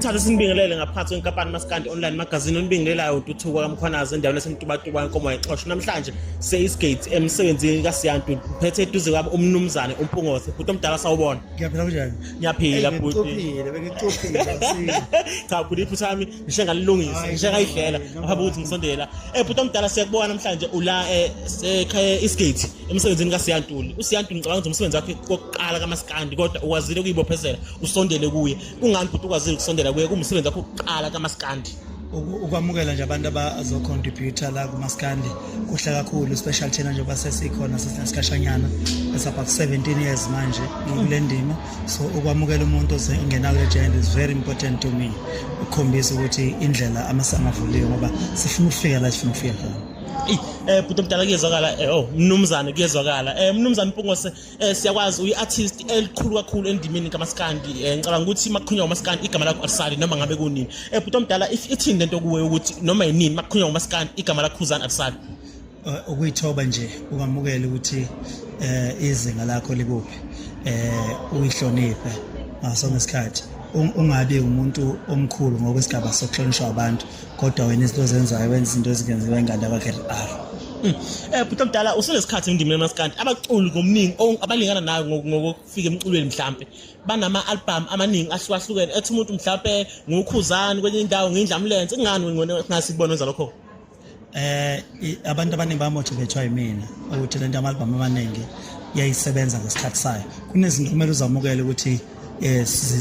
Thatha sinibingelele ngaphansi kwenkampani Maskandi Online Magazine onibingelelayo uNtuthuko kaMkhwanazi endaweni yaseMtubatuba inkomo yexoshwa namhlanje se-Eastgate emsebenzini kaSiyantu uphethe eduze kwami umnumzane uMpungose. Bhuti omdala, sawubona. Ngiyaphila, kunjani? Ngiyaphila, bhuti. Bengikucuphile, bengikucuphile. Cha bhuti, iphutha lami ngishe ngalilungisa, Hayi, ngishe ngayidlela no, ngaphambi kokuthi ngisondele la. Bhuti omdala, siyakubona namhlanje ula ekhaya Eastgate emsebenzini kaSiyantuli. USiyantuli ngicabanga ukuthi umsebenzi wakhe kokuqala kaMaskandi, kodwa ukwazile ukuyibophezela usondele kuye. Kungani, bhuti, ukwazile ukusondela kuye kumsebenzi wakho wokuqala kaMaskandi? Ukwamukela nje abantu abazocontributor la kumaskandi kuhle kakhulu, especially thina njengoba sesikhona sesinesikhashanyana, it's about 17 years manje kule ndima. So ukwamukela umuntu ongena kule genre is very important to me, ukukhombisa ukuthi indlela amasango avuliwe ngoba sifuna ukufika la sifuna ukufika khona. Eyi, bhuti omdala, kuyezwakala. Oh, mnumzane, kuyezwakala. Mnumzane Mpungose, siyakwazi uyi-artist elikhulu kakhulu endimeni kaMaskandi. Ngicabanga ukuthi makukhulunywa ngoMaskandi igama lakho alisali noma ngabe kunini. Bhuti omdala, if ithini lento kuwe ukuthi noma yinini makukhulunywa ngoMaskandi igama lakho Khuzani alisali? Ukuyithoba nje, ukwamukela ukuthi izinga lakho likuphi, uyihloniphe ngaso ngesikhathi. Ungabi umuntu omkhulu ngokwesigaba sokuhlonishwa abantu, kodwa wena izinto ozenzayo wenza izinto ezingenziwa ingane yakwa-grade R. Bhuti omdala, usenesikhathi endimeni kaMaskandi. Abaculi ngomningi abalingana nawe ngokufika emculweni mhlampe banama-album amaningi ahlukahlukene, ethi umuntu mhlampe nguKhuzani, kwenye indawo ngindlamlenze. Kungani wena singasikubona wenza lokho? Abantu abaningi bamotivatwa yimina ukuthi lento ama-album amaningi iyayisebenza ngesikhathi sayo. Kunezinto kumele uzamukele ukuthi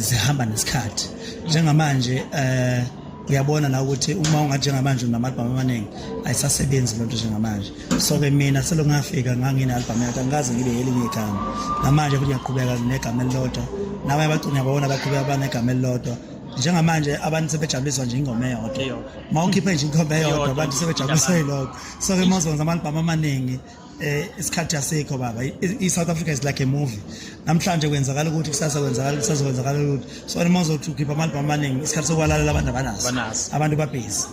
zihamba nesikhathi. Njengamanje uyabona na ukuthi uma ungathi njengamanje unama-album amaningi, ayisasebenzi lento njengamanje. So-ke mina selokhu ngafika ngangine-album yakhe, angikaze ngibe elinye igama. Namanje futhi ngiyaqhubeka negama elilodwa, nabanye abaculi ngiyababona baqhubeka banegama elilodwa. Njengamanje abantu sebejabuliswa nje ingoma eyodwa. Eyodwa. Uma ukhiphe nje ingoma eyodwa, Eyodwa, abantu sebejabuliswa yilokho. So-ke uma uzokwenza ama-album amaningi, isikhathi asikho, baba. I-South Africa is like a movie. Namhlanje kwenzakala ukuthi, kusasa kwenzakala, kusasa kwenzakala ukuthi. So uma uzothi ukhipha ama-album amaningi, isikhathi sokwalalela abantu abanaso. Abanaso. Abantu babhizi.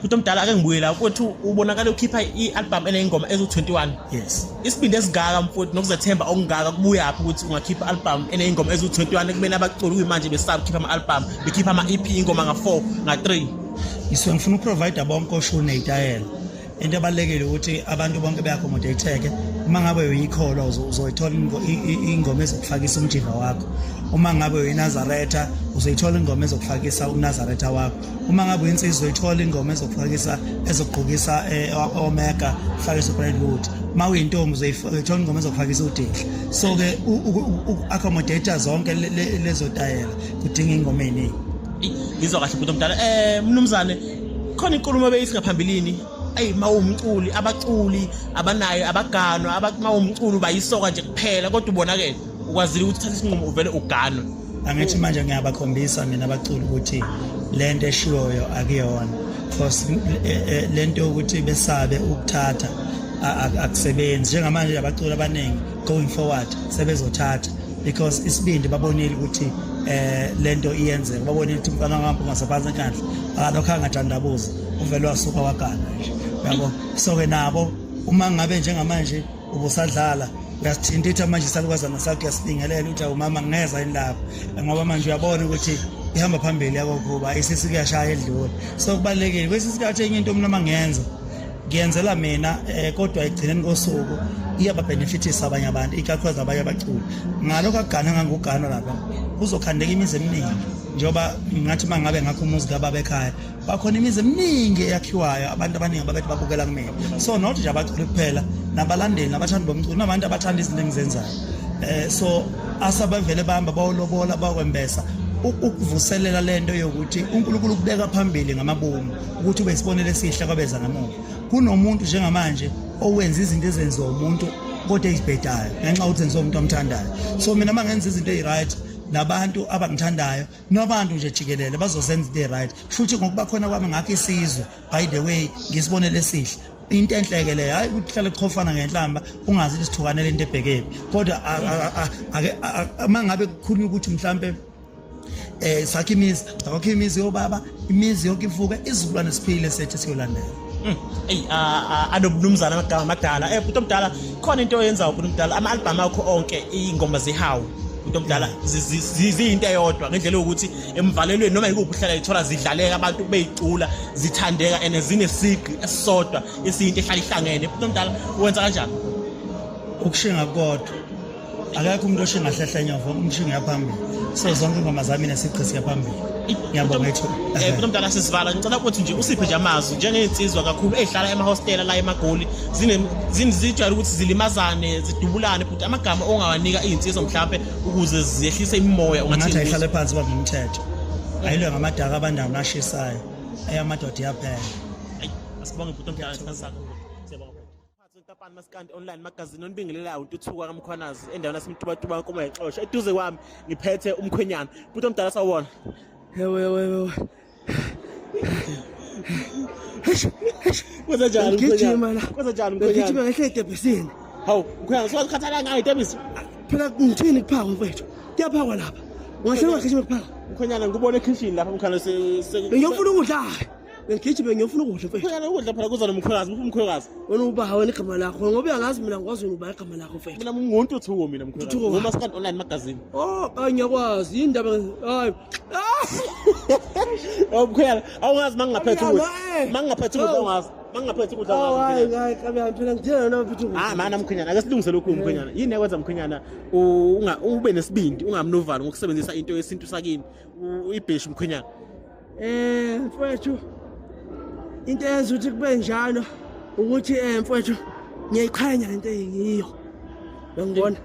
Bhuti omdala, ake ngibuye la kwethu. Ubonakala ukhipha i-album eneyingoma eziwu-21. Yes. Isibindi esingaka, mfowethu, nokuzethemba okungaka kubuyaphi ukuthi ungakhipha i-album eneyingoma eziwu-21 ekubeni abaculi kuyimanje besaba ukukhipha ama-album, bekhipha ama-EP, ingoma nga-4, nga-3? Ngisuke ngifuna ukuprovide bonke oshuni neyitayela. Into ebalulekile ukuthi abantu bonke be-accommodate-ke. Uma ngabe uyikholwa, uzoyithola ingoma ezokufakisa umjiva wakho. Uma ngabe uyiNazaretha, uzoyithola ingoma ezokufakisa umNazaretha wakho. Uma ngabe uyinsizwa, uzoyithola ingoma ezokufakisa, ezokugqokisa omega, ufakise uBrentwood. Uma uyintombi, uzoyithola ingoma ezokufakisa uDinhle. So-ke uku-accommodate zonke lezo tayela kudinga ingoma ey'ningi. Ngizwa kahle, bhuti omdala. Mnumzane, khona inkulumo ebeyithi ngaphambilini, eyi, ma uwumculi, abaculi abanayo abaganwa, ma uwumculi ubayisoka nje kuphela, kodwa ubonakele ukwazile ukuthi uthathe isinqumo uvele uganwe. Angithi manje ngiyabakhombisa mina abaculi ukuthi lento eshiwoyo akuyona, because lento yokuthi besabe ukuthatha akusebenzi. Njengamanje abaculi abaningi going forward sebezothatha because isibindi babonile ukuthi lento iyenzeka. Babonile ukuthi umfana kaMpungose phansi eNkandla akalokho angathandabuza, uvele wasuka wagana nje, yabo. So ke nabo uma ngabe njengamanje ubusadlala, uyasithintitha manje isalukazana sakho, uyasibingelela ukuthi, "Awumama, ngingeza yini lapho?" Ngoba manje uyabona ukuthi ihamba phambili yakokhuba isisi kuyashaya edlula. So kubalulekile kwesinye isikhathi. Enye into mina mangiyenza, ngiyenzela mina, kodwa ekugcineni kosuku iyababenefitisa abanye abantu, ikakhulukazi abanye abaculi. Ngalokho akugana ngangugana lapha, kuzokhandeka imizi eminingi, njengoba ngathi uma ngabe ngakho umuzi kababa ekhaya, bakhona imizi eminingi eyakhiwayo, abantu abaningi ababethi babukela kumina. So not nje abaculi kuphela, nabalandeli nabathandi bomculo, nabantu abathanda izinto engizenzayo. So asabevele bahamba bawulobola, bakwembesa, ukuvuselela lento yokuthi uNkulunkulu ukubeka phambili ngamabomu ukuthi ube isibonelo esihle kwabeza ngemuva. Kunomuntu njengamanje owenza izinto ezenziwa umuntu kodwa ezibhedayo ngenxa yokuthi zenziwa umuntu omthandayo. So mina uma ngenza izinto eyi-right, nabantu abangithandayo nabantu nje jikelele bazozenza into e-right futhi. Ngokuba khona kwami ngakho isizwe, by the way, ngisibonelo esihle, into enhleke leyo. Hayi ukuthi hlale kuchofana ngenhlamba, ungazi ukuthi sithukanele into ebhekephi, kodwa uma ngabe kukhulunywa ukuthi mhlampe sakhe imizi, sakho imizi yobaba, imizi yonke ivuke, izizukulwane siphile sethu siyolandela. Eyi, anobunumzana amagama amadala. Bhuti omdala, khona into oyenzayo, bhuti omdala, ama-album akho onke iy'ngoma zihawu. bhuti omdala ziyinto eyodwa ngendlela yokuthi emvalelweni noma yikuphi uhlala ithola zidlaleka abantu beyicula zithandeka and zinesigqi esisodwa esiyinto ehlala ihlangene. Bhuti omdala, wenza kanjani? Ukushinga kodwa akekho umuntu oshinga hlehla nyova, umshinga yaphambili. So zonke ingoma zami nesigqi siyaphambili. Ngiyabonga ithuba. Bhuti omdala, sisivala, ngicela ukuthi nje usiphe nje amazwi njengey'nsizwa kakhulu ey'hlala emahostela la eMagoli, zijwayele ukuthi zilimazane, zidubulane. Bhuti, amagama ongawanika iy'nsizwa mhlampe ukuze zehlise imimoya? Ungathi ayihlale phansi, baba, umthetho ayilwe ngamadaka abandawo nashisayo, eyamadoda iyaphela. Asibonge, bhuti omdala, isikhathi sakho. Siyabonga, bhuti. Nkampani Maskandi Online Magazine onibingelelayo, uNtuthuka kaMkhwanazi endaweni yaseMtubatuba, Nkomo Yaxosha. Eduze kwami ngiphethe umkhwenyana. Bhuti omdala, sawubona. Yewe yewe yewe. Kwenza njani? Ngigijima la. Kwenza njani, Ngigijima mkhwenyana? ngehle etebhisini. Hawu mkhwenyana, sokhathala ngayo itebisi. Phela ngithini, kuphakwa mfethu. Kuyaphakwa lapha. Ungahle ungagijima kuphakwa. Mkhwenyana, ngikubona ekhishini lapha, mkhwenyana, Ngiyofuna ukudla. Bengigijime ngiyofuna ukudla mfethu. Mkhwenyana, ukudla phela kuza nomkhwekazi, umkhwekazi. Wena uba wena igama lakho ngoba uyangazi mina ngikwazi wena uba igama lakho mfethu. Mina nguNtuthuko mina, mkhwekazi. Ntuthuko. NgoMaskandi Online Magazine. Oh, hayi ngiyakwazi indaba hayi. Oh mkhwenyana, awungazi mangingaphethe ukudla. Eh. Mangingaphethe ukudla awungazi. Mangingaphethe ukudla Oh awungazi. hayi Mkhwenyana. hayi kabi phela ngithena noma mfethu ukudla. Ah mana mkhwenyana, ake silungise lokhu mkhwenyana. Yini ekwenza mkhwenyana unga ube nesibindi, ungamnovalo ngokusebenzisa into yesintu sakini, ibheshu mkhwenyana? Mfowethu, into eyenza ukuthi kube njalo ukuthi mfowethu ngiyayiqhenya lento engiyiyo. Uyangibona?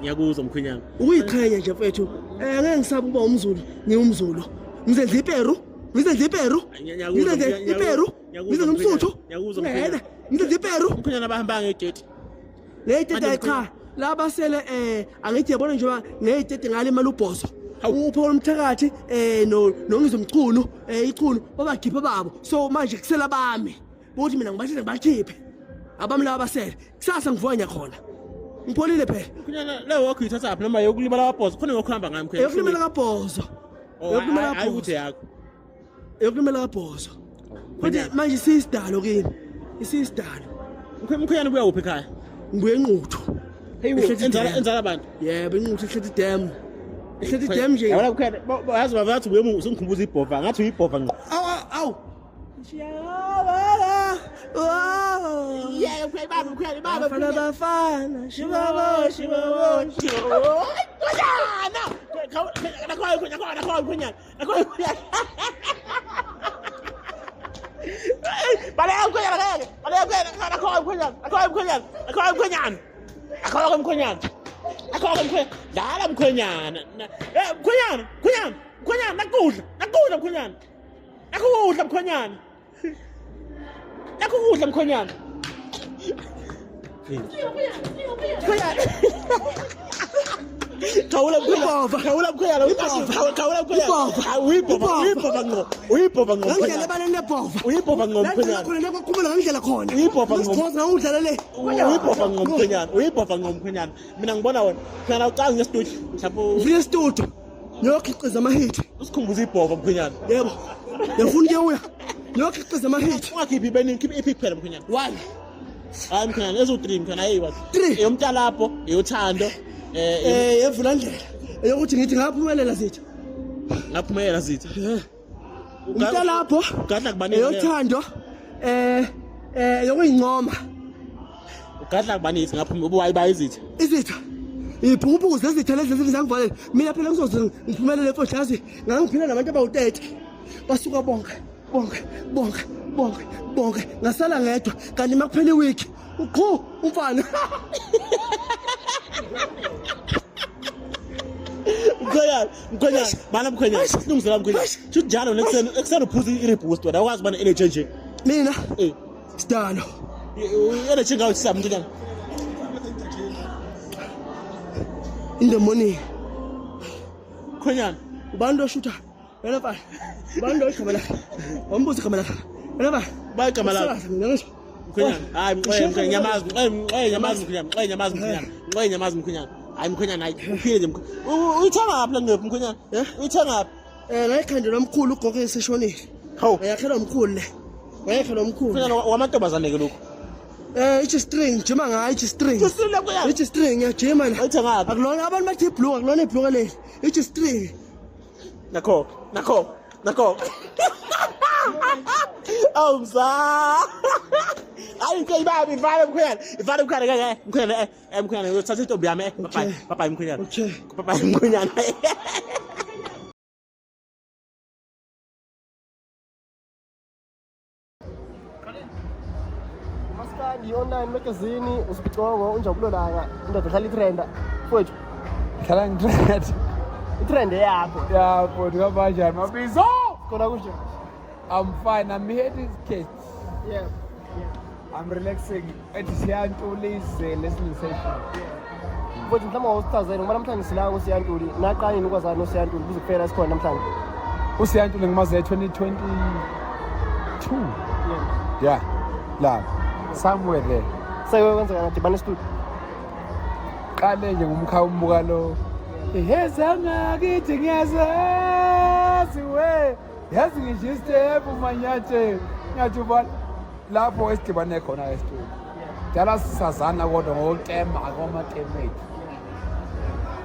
Ngiyakuzwa mkhwenyana. Ukuyiqhenya nje mfowethu. Ngeke ngisabe ukuba umZulu, ngiwumZulu. Ngizenze iPeru, ngizenze iPeru. Ngiyakuzwa, Ngizenze iPeru, ngiyakuzwa, ngizenze umSuthu. Ngiyakuzwa, Ngeke, mkhwenyana. ngizenze iPeru. Mkhwenyana, bahamba ngejeti. Ngeyitete Manje cha, labasele angithi yabona njengoba ngeyitete ngalimala ubhozo. Upho umthakathi no nongizomchunu ichunu babakhipha babo. So manje kusela bami. Ukuthi mina ngibathethe ngibakhiphe. Abami laba basele. Kusasa ngivuka khona. Ngipholile phela. Mkhwenyana, leyo wakho uyithathaphi noma yokulimala kwabhozo? Khona yokuhamba ngayo mkhwenyana? Eyokulimala kaBhozo. Oh, Eyokulimala hayi ukuthi kaBhozo. yakho. Eyokulimala kaBhozo. Futhi manje isiyisidalo kimi. Isiyisidalo. Mkhwenyana, ubuya kuphi ekhaya? Ngibuye eNquthu. Hey, Ehlethi enzala Dam. enzala abantu. Yebo, iNquthu eHlethi Dam. EHlethi Dam nje. Yabona mkhwenyana, yazi baba ngathi ubuye usungikhumbuza ibhova, ngathi uyibhova ngqo. Awu awu. Yeah, mkhwenyana, baba mkhwenyana, baba. Bafana bafana, shibabo shibabo. Mkhwenyana! Nakho mkhwenyana, nakho mkhwenyana, nakho mkhwenyana. Baleka mkhwenyana ngeke. Baleka mkhwenyana, nakho mkhwenyana, nakho mkhwenyana, nakho mkhwenyana. Nakho mkhwenyana. Nakho mkhwenyana. Dlala mkhwenyana. Eh mkhwenyana, mkhwenyana, mkhwenyana nakudla, nakudla mkhwenyana. Nakudla mkhwenyana. Nakudla mkhwenyana. Mkhwenyana. Khawula mkhwenyana. Ibhova. Khawula mkhwenyana. Ibhova. Khawula mkhwenyana. Ibhova. Ah, uyibhova, Ibhova. uyibhova ngqo. Uyibhova ngqo Ngangidlala mkhwenyana. ebaleni lebhova. Uyibhova ngqo La ngidlala mkhwenyana. khona le kwakhumula ngangidlala khona. Uyibhova ngqo. Ngisikhoza ngangidlala le. Uyibhova ngqo mkhwenyana. Uyibhova ngqo mkhwenyana. Mina ngibona wena. Mkhwenyana, ucazi ngesitudio. Mhlawumbe Ngifike e-studio. Ngiyokhiqiza amahithi. usikhumbuza ibhova mkhwenyana. Yebo. Ngiyafuna ukuya. Ngiyokhiqiza amahithi. Ungakhiphi ibeningi, khipha iphi kuphela mkhwenyana. One. Hayi mkhwenyana, ezo-3 mkhwenyana, hayi wathi. Three. Eyomtalapho, eyothando, Evulandlela. Eyokuthi ngithi ngaphumelela zitha. Ngaphumelela zitha. Umntalapho. Ugadla kubaningi. Eyothando. Yokuyincoma. Ugadla kubaningi ngaphuma ubuwayi izitha. Izitha. Iphukuphuku zezitha lezi lezi zangivalela. Mina phela ngizoze ngiphumelele mfowethu, yazi ngangiphila nabantu abawu-30. Basuka bonke bonke bonke bonke bonke ngasala ngedwa, kanti makuphela iwiki uqhu umfana. Mkhwenyana, mkhwenyana, mana mkhwenyana, silungisela mkhwenyana. Shuthi njalo nekuseni, ekuseni uphuza i-reboost wena, awukwazi ukuba ne-energy nje. Mina sidalo. I-energy ngayo sisaba mkhwenyana. In the morning. Mkhwenyana. Ubani lo shutha? Wena mfana. Ubani lo igama lakhe? Wambuza igama lakhe. Wena mfana. Ba igama lakhe. Usakaza mina ngisho. Mkhwenyana, hayi mxoye mkhwenyana, nyamazi, mxoye mxoye nyamazi mkhwenyana, mxoye nyamazi mkhwenyana, mxoye nyamazi mkhwenyana. Hayi mkhwenyana, hayi uphile nje mkhwenyana. Uyithenga ngaphi le ngqephu mkhwenyana? Eh? Uyithenga ngaphi? Ngayikhandelwa umkhulu, ugogo eseshonile. Hawu. Ngayakhelwa umkhulu le. Ngayakhelwa umkhulu. Mkhwenyana wamantombazane ke lokhu. I-G-string jima ngayo i-G-string. I-G-string le mkhwenyana? I-G-string ngiyajima la. Uyithenga ngaphi? Akulona abantu bathi ibhluku akulona ibhluku leli. I-G-string. Nakho, nakho, nakho. Awu mza. Hayi inhle ibaba ivale mkhwenyana. Ivale mkhwenyana ke ke mkhwenyana mkhwenyana uyothatha intombi yami bye Okay. bye bye mkhwenyana. Okay. Bye bye mkhwenyana. Maskandi online magazine uSibicongo uNjabulo Langa indoda ehlala itrenda mfowethu Hlala ngitrend. itrend eyakho Yeah, but kanjani mabizo? khona kunje I'm fine. I'm here this case. yeah I'm relaxing at Siyantuli listening session. mfowethu mhlawumbe wawusichazele ngoba namhlanje silanga uSiyantuli naqala yini ukwazana noSiyantuli kuze kufike la sikhona namhlanje uSiyantuli ngimaze 2022. Yeah. La. Somewhere there. seke kwenzeka nadibana estudio Qale nje ngumkhaya umbuka lo. Ihezanga kithi ngiyazazi we. Yazi ngisho istep manyathi. Nyathi ubona lapho esidibane khona estudio. Dala sisazana kodwa ngokutema akomatemethu.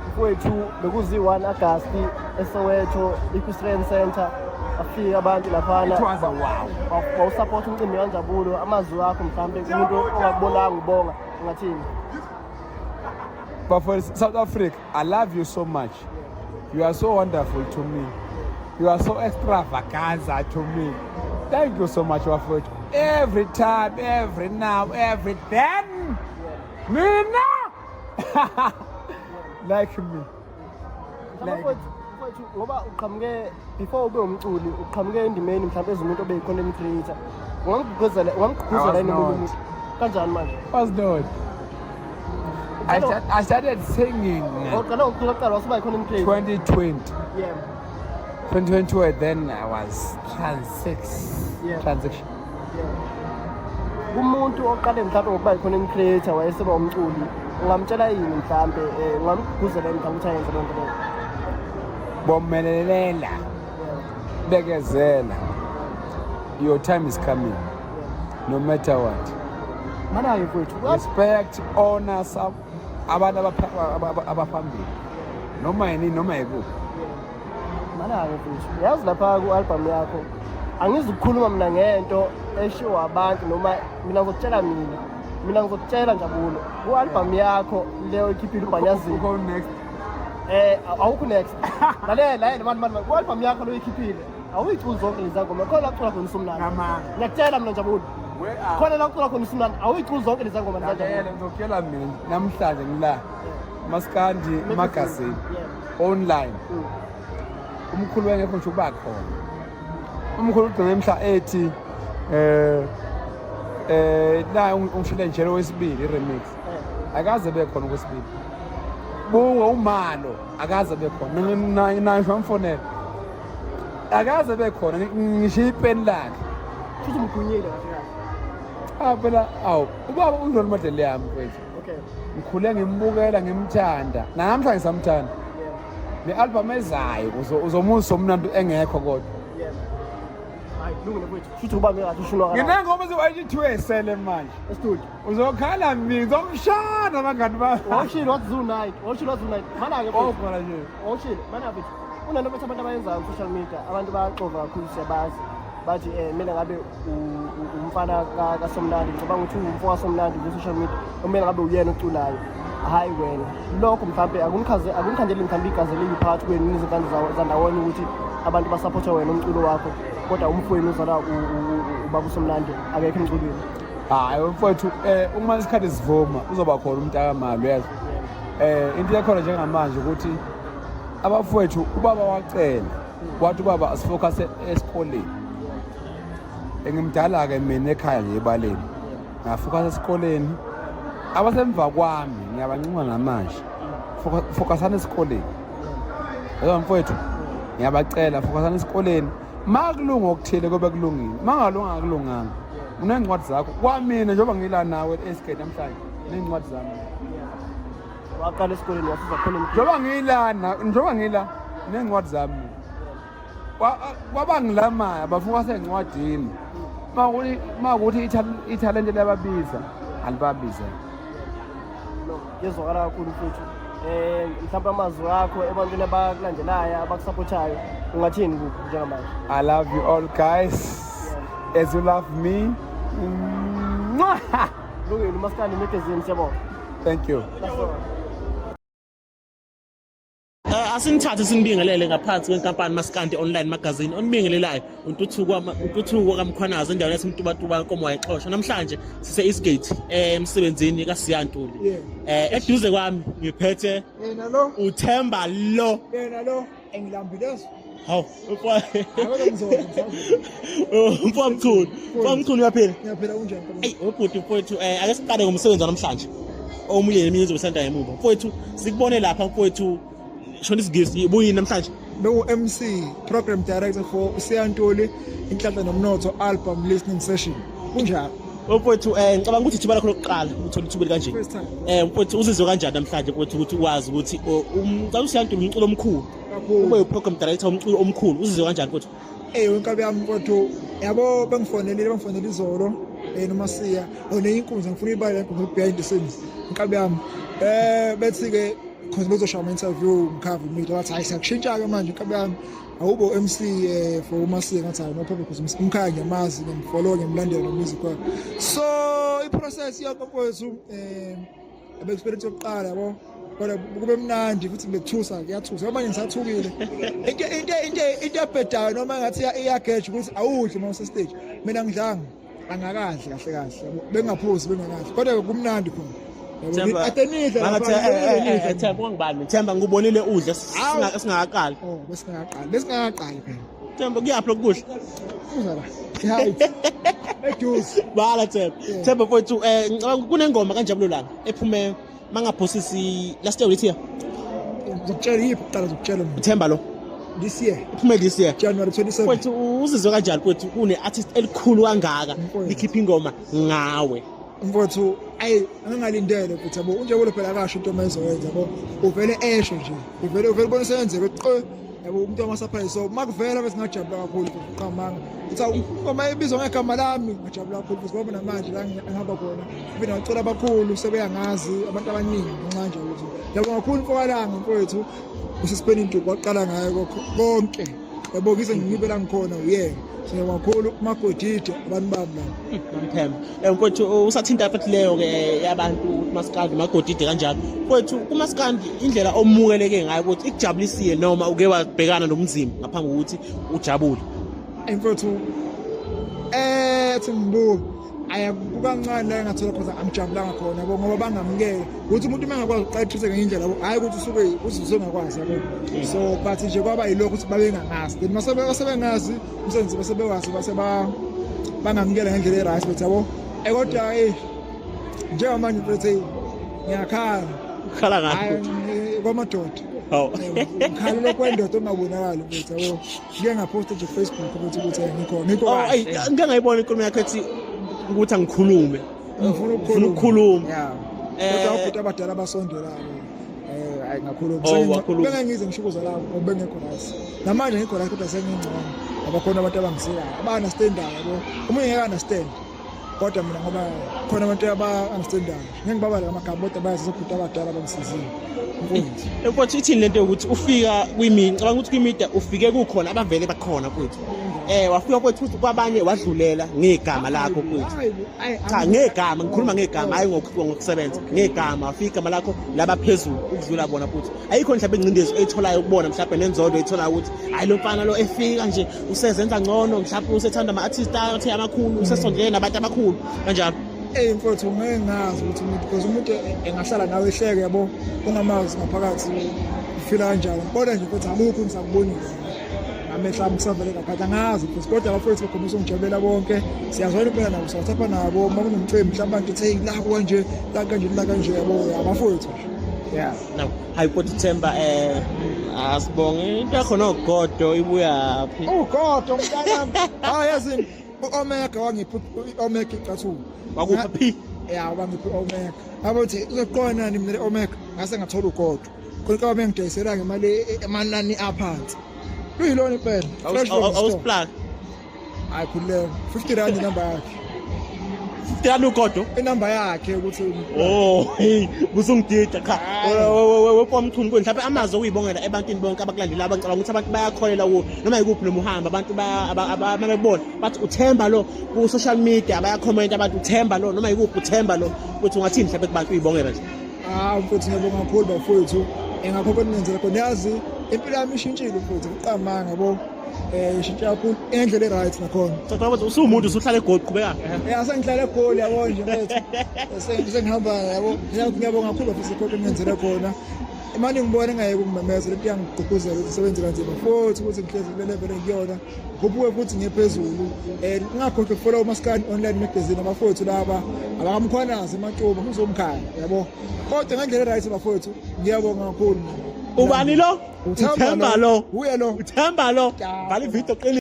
Mfowethu bekuzi-1 Agasti eSoweto Equestrian Center afika abantu laphana It was a wow. wawusupport umcimbi kanjabulo amazwi akho mhlawumbe kumuntu ongakubonanga ubonga ungathini? But for South Africa, I love you so much. You are so wonderful to me. You are so extravaganza to me. Thank you so much, bafowethu. Every time, every now, every then. Mina! Like me. Mhlawumbe mfowethu ngoba uqhamuke before ube umculi uqhamuke endimeni mhlawumbe ezumuntu obeyi-content creator ungamgqugquzela I was yini omunye not. umuntu kanjani manje? Was not. I started singing Uqala ngokucula kuqala wasuba yi-content creator. 2020. 2020, then I was trans six. Transition. Kumuntu oqale mhlawumbe ngokuba yi-content creator wayeseba umculi ungamtshela yini mhlawumbe ungamgqugquzela yini mhlawumbe ukuthi ayenze loo nto leyo? Bomelelela. Bekezela. Your time is coming. No matter what. Mana-ke mfowethu Respect, honor some abantu abaphambili. Noma yini noma yikuphi. Mana-ke mfowethu yazi lapha ku-album yakho angizukukhuluma mina ngento eshiwo abantu noma mina ngizokutshela Njabulo ku-album yakho leyo ikhiphile uBhanyazini. Uko next. Awukho next, lalela lalela mani mani ku-album yakho leyo ikhiphile awuyiculi zonke lezi ngoma khona la kucula khona uSumnandi. Ngamanga. Ngiyakutshela mina Njabulo khona la kucula khona uSumnandi awuyiculi zonke lezi ngoma. Lalela Njabulo ngizokutshela mina namhlanje ngila. Maskandi magazine online. Umkhulu wengekho nje uba khona. Umkhulu ugcina emhla ethi la ungishile nje wesibili i-remix. Akaze bekhona kwesibili. Buka umalo akaze bekhona. Naye ngamfonela. Akaze bekhona ngishiya ipeni lakhe. Futhi umgwinyile kahle kahle. Ah phela awu ubaba uyi-role model yami mfethu. Ngikhule ngimbukela ngimthanda. Namhlanje ngisamthanda. Le album ezayo uzomuzwa umnandi engekho kodwa. Hayi kulungile mfowethu futhi ubambe kahle ushunwa kana. Nginengoma eziwu-82 esele manje. Estudio. Uzokhala mina ngizomshana abangani bami. Wawushilo wathi zoo night, wawushilo wathi zoo night. Mana-ke mfowethu. Okhona nje. Wawushilo, mana mfethu. Unento bethi abantu abayenzayo ku-social media, abantu bayaxova kakhulu siyabazi. Bathi kumele ngabe umfana kaSomnandi, ngicabanga ukuthi uwumfo kaSomnandi ku-social media, kumele ngabe uyena oculayo. Hhayi wena. Lokho mhlampe akunikhandeli mhlampe igazi elibi phakathi kwenu nizingane zandawonye ukuthi abantu basaphothe wena umculo wakho kodwa umfowenu uzalwa ubaba uSomnandi akekho emculweni. Hayi mfowethu uma isikhathi sivuma uzoba khona umntakamali uyezwa. Into ekhona njengamanje ukuthi abafowethu ubaba wacela wathi ubaba asifocus esikoleni. Engimdala ke mina ekhaya nje ebaleni. Ngafocus esikoleni. Abasemva kwami ngiyabancoma namanje. Focusana esikoleni. Yebo mfowethu ngiyabacela focusana esikoleni. Makulunga okuthile kube kulungile. Mangalunga akulunganga. Unencwadi zakho. Kwamina njengoba ngila nawe esigeni namhlanje nencwadi zami. Waqala esikoleni wasiza khona emculweni. Njengoba ngila njengoba ngila nencwadi zami. Kwabangilamayo bafocus encwadini. Makuthi ithalente liyababiza. Alibabize. No, kuyezwakala kakhulu mfethu. Mhlawumbe amazwi akho ebantwini abakulandelayo, abakusupportayo, ungathini kubo njengamanje? I love you all guys as you love me. Mwah! Lungile uMaskandi Magazine, siyabonga. Thank you. Asinithathe sinibingelele ngaphansi kwenkampani Maskandi Online Magazine onibingelelayo uNtuthuko uNtuthuko kaMkhwanazi endaweni yaseMtubatuba Nkomo wayexosha. Namhlanje sise Eastgate emsebenzini kaSiya Ntuli. Eduze kwami ngiphethe yena lo uThemba lo. Yena lo engilambile. Hawu, Aweke ngizodla ngisazodla. Mfowamkhulu, mfowamkhulu, uyaphila? Ngiyaphila, kunjani? Eyi, ubhuti mfowethu, ake siqale ngomsebenzi wanamhlanje. Omunye neminye izobe sanda emuva. Mfowethu, sikubone lapha mfowethu, shona isiNgisi, buyini namhlanje? Bengu-MC, program director for uSiya Ntuli, Inhlanhla Nomnotho album listening session. Kunjalo. Mfowethu, ngicabanga ukuthi ithuba lakho lokuqala uthola ithuba kanje. First time. Mfowethu, uzizwe kanjani namhlanje mfowethu ukuthi wazi ukuthi ngicabanga uSiya Ntuli umculo omkhulu. Kakhulu. Ube uprogram director womculo omkhulu. Uzizwe kanjani mfowethu? Inkabi yami mfowethu, yabo bengifonelile, bangifonela izolo noma siya one inkunzi ngifuna ibale lenkunzi behind the scenes. Inkabi yami bethi ke khona bezoshaya ama interview ngikhava media, bathi hayi siyakushintsha ke manje inkabi yami, awubo MC for uMasiya. Ngathi hayi, no problem, because umkhaya ngiyamazi, ngiyamfollow, ngiyamlandela no music wakhe. So i-process yonke mfowethu abe experience yokuqala, yabo, kodwa kube mnandi futhi bekuthusa, kuyathusa manje ngisathukile. Into ebhedayo noma ngathi iyageja ukuthi awudli uma use-stage. Mina ngidlanga, angakadli kahle kahle, yabo, bengingaphuzi, bengakadli, kodwa kumnandi khona. Yabo, Themba, ade nidla Mangathi lapha, nidla. Themba, ungangibani. Themba, ngikubonile udla Hawu. singakaqali. Oh, besingakaqali phela. Themba, kuyaphi lokudla? Uza la hayi eduze. Bala Themba. Yeah. Themba mfowethu, ngicabanga kunengoma kaNjabulo Langa ephume mangaphosisi last year, this year. Ngizokutshela yiphi kuqala, ngizokutshela mina. Themba lo This year. Iphume this year. January 27. Mfowethu, uzizwe kanjani mfowethu kune artist elikhulu kangaka Mfowethu. likhipha ingoma ngawe? Mfowethu, ayi, angingalindele futhi, yabo, uNjabulo phela akasho into mayizoyenza, yabo, uvele esho nje, uvele ubone seyenzeka qe, yabo, umuntu wama-surprise. So makuvela bese ngajabula kakhulu futhi, uqamanga uthi awu, ingoma ebizwa ngegama lami, ngajabula kakhulu futhi ngoba namanje la ngihamba khona kube nabaculi abakhulu sebeyangazi abantu abaningi ngenxa nje ukuthi ngiyabonga kakhulu mfokalanga mfowethu usisipeni into kwaqala ngayo konke, yabo, ngize ngibe la ngikhona uyena. Siyabonga kakhulu kumagodide abantu bami la. Mthemba. Mfowethu, usathinta futhi leyo ke yabantu uMaskandi magodide kanjalo. Mfowethu, kuMaskandi indlela omukeleke ngayo ukuthi ikujabulisile noma uke wabhekana nomzimba ngaphambi kokuthi ujabule? Mfowethu, thi ngibuka ayakukancane la engathola khona angijabulanga khona, yabo, ngoba bangamukele ukuthi umuntu uma engakwazi ukuqathisa ngenye indlela, yabo, hhayi ukuthi usuke uze ungakwazi, yabo. So but nje kwaba yilokho ukuthi babengangazi, then mase basebengazi umsebenzi base bewazi base bangamukela ngendlela e-right bethi, yabo. Kodwa njengamanje mfethu ngiyakhala. Ukhala ngani? Hhayi, kwamadoda. Hawu. Ngikhala lokwendoda ongabonakali mfethu, yabo, ngike ngaphosta nje ku-Facebook ukuthi ngikho Oh, kahle. ayi, ngike ngayibona inkulumo yakho ethi ukuthi angikhulume. Ngifuna Ufuna ukukhuluma. Ya. Kodwa abhuti abadala basondelayo, hayi, ngakhuluma. Oh, wakhuluma. Bengengize ngishukuza la ngoba bengekho right. Namanje ngikho right, kodwa sengingcono abakhona abantu abangisekayo aba-understandayo, yabo. Omunye ngeke understand, kodwa mina ngoba khona abantu aba-understandayo, ngeke ngibabale amagama, kodwa bayazi obhuti abadala bangisizile mfundisi. Mfowethu, ithini lento yokuthi ufika kwimi, ngicabanga ukuthi kwimedia ufike kukhona abavele bakhona mfowethu. Wafika mfowethu futhi kwabanye wadlulela ngegama lakho mfowethu. Hayi bo, hayi, Cha, ngegama, ngikhuluma ngegama, hayi ngokusebenza. Ngegama wafika igama lakho laba phezulu ukudlula bona futhi. Ayikho mhlawumbe ingcindezi oyitholayo ukubona mhlawumbe nenzondo oyitholayo ukuthi hayi, lo mfana lo efika nje usezenza ngcono, mhlawumbe usethanda ama-artist athe amakhulu, usesondele nabantu abakhulu kanjalo. Eyi mfowethu, ngeke ngazi ukuthi umuntu, because umuntu engahlala nawe ehleke, yabo, ungamazi ngaphakathi ufila kanjani. Kodwa nje mfowethu akukho ngisakubonile ngamehlo ami, kusavele ngaphathi, angazi mfowethu. Kodwa abafowethu bakhombisa ungijabulela bonke, siyazwana impela nabo, siyathapha nabo uma kunomcimbi mhlawumbe abantu ethi hey, la kanje, la kanje, la kanje, yabo, abafowethu nje, yeah. Now, hayi kodwa Themba, asibonge into yakho nogodo ibuyaphi? Ugodo mntanami, hayi yazini, u-Omega wangipha i-Omega icathulo. Wakupha phi? Ya, wangipha i-Omega, abathi uzoqona nini mina le-Omega, ngase ngathola ugodo khona kaba bengidayisela ngemali amanani aphansi, luyilona impela, fresh from the store. Awusiplug. Hayi, khululeka, 50 rand inamba yakhe. 50 rand ugodo. Inamba yakhe ukuthi Oh, hey, busungidida cha. Wepomchunu mhlawumbe amazwi okuyibongela ebantwini bonke abakulandela abangicabanga ukuthi abantu bayakholelwa kuwo noma yikuphi noma uhamba abantu bebona bathi uThemba lo ku social media bayakhomenta abantu uThemba lo noma yikuphi uThemba lo ukuthi ungathini mhlawumbe kubantu uyibongela nje. Ah mfowethu ngiyabonga kakhulu bafowethu. Engakho konenzela khona yazi impilo yami ishintshile mfowethu kuqamanga yabo. Eh ishintshe kakhulu indlela e-right nakhona. Cabanga ukuthi usuwumuntu usuhlala eGoli qhubeka. Eh asengihlala eGoli yabo nje mfethu. Sengihamba yabo. Ngiyabonga kakhulu bafisa konke engenzele khona. Imali ngibona engayeke ukumemeza lento iyangigqugquzela ukuthi ngisebenze kanzima futhi ukuthi ngihlezi kule level engikuyona. Ngikhuphuke futhi ngiye phezulu. Eh ngingakhohlwa ukufollow uMaskandi Online Magazine abafowethu laba abakamkhwanazi ematuba kuzomkhaya yabo. Kodwa ngendlela e-right bafowethu ngiyabonga kakhulu. Ubani lo? Uthemba lo. Uthemba lo. Uye lo. Uthemba lo. Bhala ivideo qini.